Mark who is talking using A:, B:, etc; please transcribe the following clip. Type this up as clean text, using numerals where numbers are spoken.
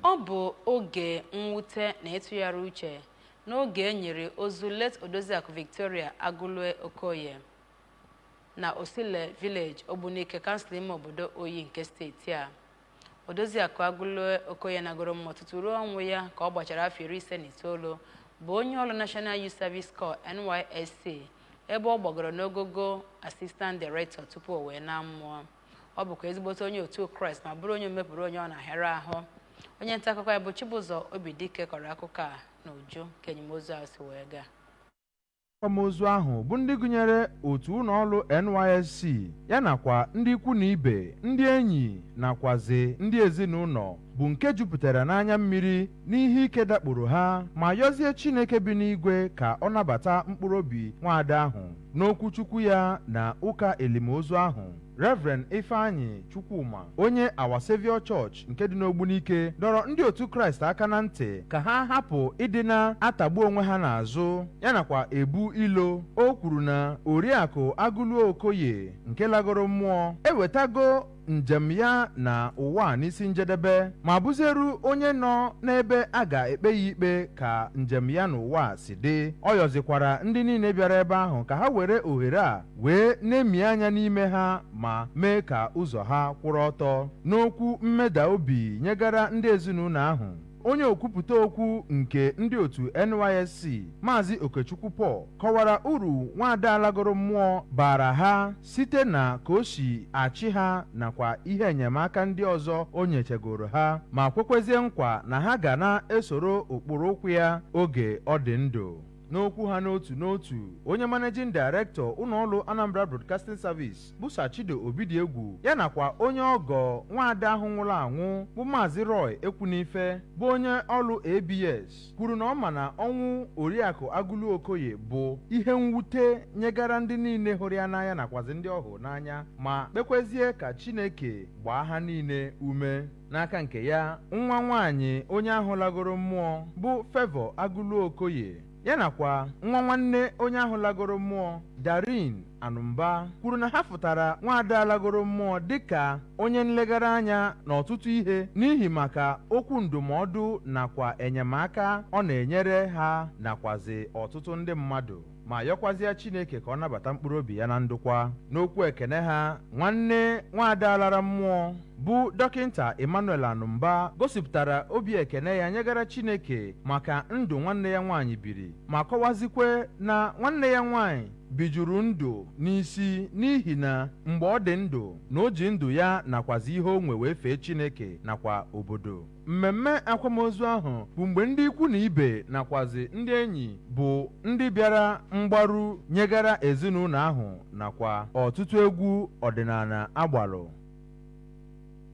A: Ọ bụ oge mwute na ịtụgharị uche n'oge e nyere ozu late Odoziakụ Victoria Agụlue Okoye na Osile Village, Ogbunike, kansụl ime obodo Oyi nke steeti a. Odoziakụ Agụlue Okoye nagoro mmụọ tutu ruo ọnwụ ya ka ọ gbachara afọ 59, bụ onye ọrụ National Youth Service Corps, NYSC, ebe ọ gbagoro n'ogogo Assistant Director tupu o wee naa mmụọ. Ọ bụkwa ezigbote onye otu Kraịst ma bụrụ onye omepụrụ onye ọ na-ahịara ahụ. Onye nta akụkọ ya bụ Chibụzọ Obidike kọrọ akụkọ a n'uju ka enyimozu ahụ si wee gaa.
B: Akwamozu ahụ bụ ndị gụnyere otu ụlọọrụ NYSC ya nakwa ndị ikwu na ibe, ndị enyi nakwazi ndị ezinụlọ, bụ nke jupụtara n'anya mmiri n'ihe ike dakporo ha, ma yọzie Chineke bi n'igwe ka ọ nabata mkpụrụ obi nwaada ahụ. N'okwuchukwu ya na ụka elimozu ahụ, Reverend Ifeanyị Chukwuma, onye Our Savior Church nke dị n'Ogbunike, dọrọ ndị otu Kraịst aka na ntị ka ha hapụ ịdị na-atagbu onwe ha n'azụ ya nakwa ebu ilo. O kwuru na Oriakụ Agụluo Okoye nke lagoro mmụọ ewetago njem ya na ụwa n'isi njedebe, ma bụzieru onye nọ n'ebe a ga-ekpe ya ikpe ka njem ya n'ụwa si dị. Ọ yọzikwara ndị niile bịara ebe ahụ ka ha were ohere a wee na-emi anya n'ime ha ma mee ka ụzọ ha kwụrụ ọtọ. N'okwu mmeda obi nyegara ndị ezinụlọ ahụ, onye okwupụta okwu nke ndị otu NYSC, Maazị Okechukwu Paul, kọwara uru nwaada lagoro mmụọ bara ha site na ka o si achị ha nakwa ihe enyemaka ndị ọzọ o nyechegoro ha, ma kwekwezie nkwa na ha ga na-esoro ụkpụrụ ụkwụ ya oge ọ dị ndụ. N'okwu ha n'otu n'otu, onye Managing Director ụlọọrụ Anambra Broadcasting Service bụ Sachido Obidiegwu ya nakwa onye ọgọ nwaada ahụ nwụrụ anwụ bụ Maazị Roy Ekwunife, bụ onye ọrụ ABS, kwuru na ọ ma na ọnwụ Oriakụ Agụlu Okoye bụ ihe mwute nyegara ndị niile hụrụ ya n'anya nakwazi ndị ọ hụrụ n'anya, ma kpekwezie ka Chineke gbaa ha niile ume. N'aka nke ya, nwa nwaanyị onye ahụ lagoro mmụọ bụ Favour Agụlu Okoye ya nakwa nwa nwanne onye ahụ lagoro mmụọ, Darin Anụmba, kwuru na ha fụtara nwaada lagoro mmụọ dịka onye nlegara anya n'ọtụtụ ihe, n'ihi maka okwu ndụmọdụ nakwa enyemaka ọ na-enyere ha nakwazi ọtụtụ ndị mmadụ, ma yọkwazịa Chineke ka ọ nabata mkpụrụ obi ya na ndokwa. N'okwu ekene ha, nwanne nwaada lara mmụọ bụ Dọkịnta Emmanuel Anụmba gosipụtara obi ekene ya nyegara Chineke maka ndụ nwanne ya nwaanyị biri, ma kọwazikwe na nwanne ya nwaanyị bijuru ndụ n'isi, n'ihi na mgbe ọ dị ndụ na o ji ndụ ya nakwazi ihe o nwe wee fee Chineke nakwa obodo. Mmemme akwamozu ahụ bụ mgbe ndị ikwu na ibe nakwazi ndị enyi bụ ndị bịara mgbaru nyegara ezinụlọ ahụ nakwa ọtụtụ egwu ọdịnala agbalụ.